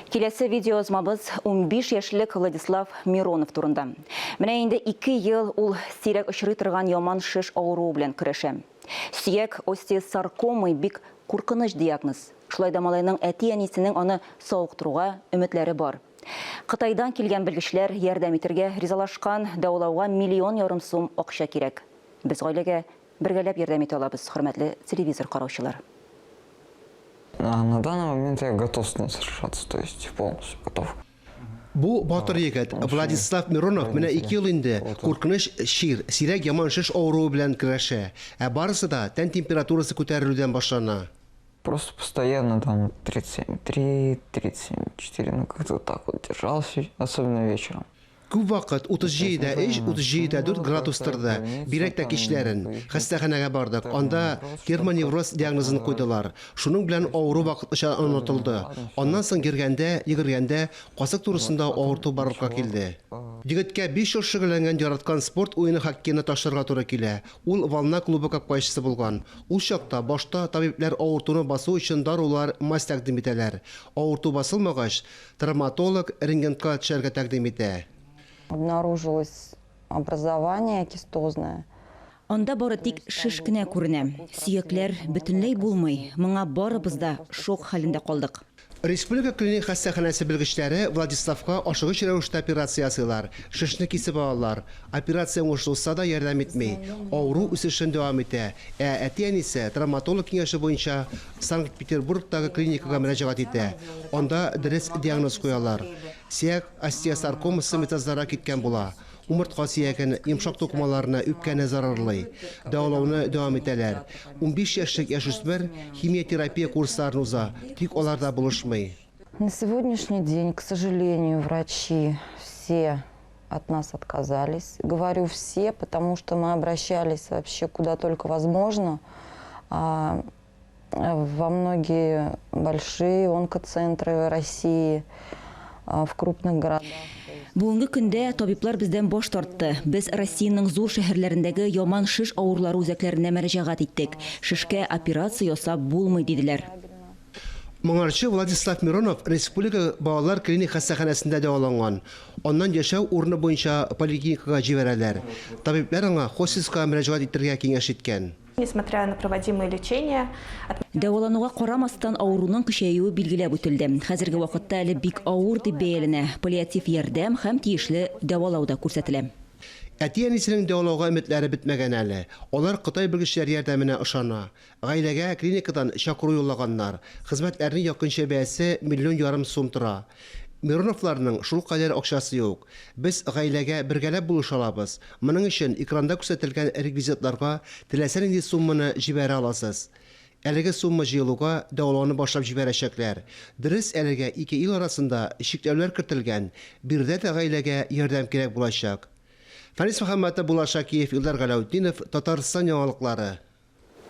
Киләсе видеоязмабыз 15 яшьлек Владислав Миронов турында. Менә инде 2 ел ул сирәк очрый торган яман шеш авыруы белән көрәшә. Сөяк остеосаркомы бик куркыныч диагноз. Шулай да малайның әти-әнисенең аны савыктыруга өметләре бар. Кытайдан килгән белгечләр ярдәм итергә ризалашкан, дәвалауга миллион ярым сум акча кирәк. Без гаиләгә бергәләп ярдәм итә алабыз, хөрмәтле телевизор караучылар. На данный момент я готов с ней сражаться, то есть полностью готов. Бу батыр егет Владислав Миронов менә 2 ел инде куркыныч чир, сирәк яман шеш авыруы белән көрәшә. Ә барысы да тән температурасы күтәрелүдән башлана. Просто постоянно там 37,3, 37,4, ну как-то вот так вот держался, особенно вечером. Күп вакыт 37,3, 37,4 градус торды, бигрәк тә кичләрен. Хастаханәгә бардык, анда термоневроз диагнозын куйдылар. Шуның белән авыру вакытлыча онытылды. Аннан соң йөргәндә, йөгергәндә касык турысында авырту барлыкка килде. Егеткә биш ел шөгыльләнгән яраткан спорт уены хоккейны ташларга туры килә. Ул Волна клубы капкачысы булган. Ул чакта башта табибләр авыртуны басу өчен дарулар, мазь тәкъдим итәләр. Авырту басылмагач, Травматолог рентгенка төшәргә тәкъдим итә. Обнаружилось образование кистозное. Анда бары тик шеш кенә күренә. Сөякләр бөтенләй булмый. Моңа барыбыз да шок хәлендә калдык. Республика клиник хастаханәсе белгечләре Владиславка ашыгыч рәвештә операция ясыйлар, шешне кисеп алалар. Операция уңышлы узса да, ярдәм итми. Авыру үсешен дәвам итә. Ә әти-әнисе травматолог киңәше буенча Санкт-Петербургтагы клиникага мөрәҗәгать итә. Анда дөрес диагноз куялар. Сөяк остеосаркомасы метастазларга киткән була. Умыртка сөяген, йомшак тукымаларны, үпкәне зарарлый. Дәвалауны дәвам итәләр. 15 яшьлек яшүсмер химиотерапия курсларын уза, тик алар да булышмый. На сегодняшний день, к сожалению, врачи все от нас отказались. Говорю все, потому что мы обращались вообще куда только возможно. Во многие большие онкоцентры России, в крупных городах. Бүгенге көндә табиблар бездән баш тартты. Без Россиянең зур шәһәрләрендәге яман шеш авырулары үзәкләренә мәрәҗәгать иттек. Шешкә операция ясап булмый, диделәр. Моңарчы Владислав Миронов Республика балалар клиник хастаханәсендә дәваланган. Аннан яшәү урыны буенча поликлиникага җибәрәләр. Табибләр аңа хосписка мөрәҗәгать итәргә киңәш иткән. Несмотря на проводимое лечение, Дәвалануга карамастан, авыруның көчәюе билгеләп үтелде. Хәзерге вакытта әле бик авыр дип бәяләнә. Паллиатив ярдәм һәм тиешле дәвалау да күрсәтелә. Әти-әнисенең дәвалауга өметләре бетмәгән әле. Алар Кытай белгечләре ярдәменә ышана. Гаиләгә клиникадан чакыру юллаганнар. Хезмәтләрнең якынча бәясе миллион ярым сум тора. Мироновларның шулкадәр акчасы юк. Без гаиләгә бергәләп булыша алабыз. Моның өчен экранда күрсәтелгән реквизитларга теләсә нинди сумманы җибәрә аласыз. Әлеге сумма җыелуга, дәвалауны башлап җибәрәчәкләр. Дөрес, әлегә ике ил арасында чикләүләр кертелгән, биредә дә гаиләгә ярдәм кирәк булачак. Фәнис Мөхәммәтов, Булат Шакиев, Илдар Галәүтдинов, Татарстан яңалыклары.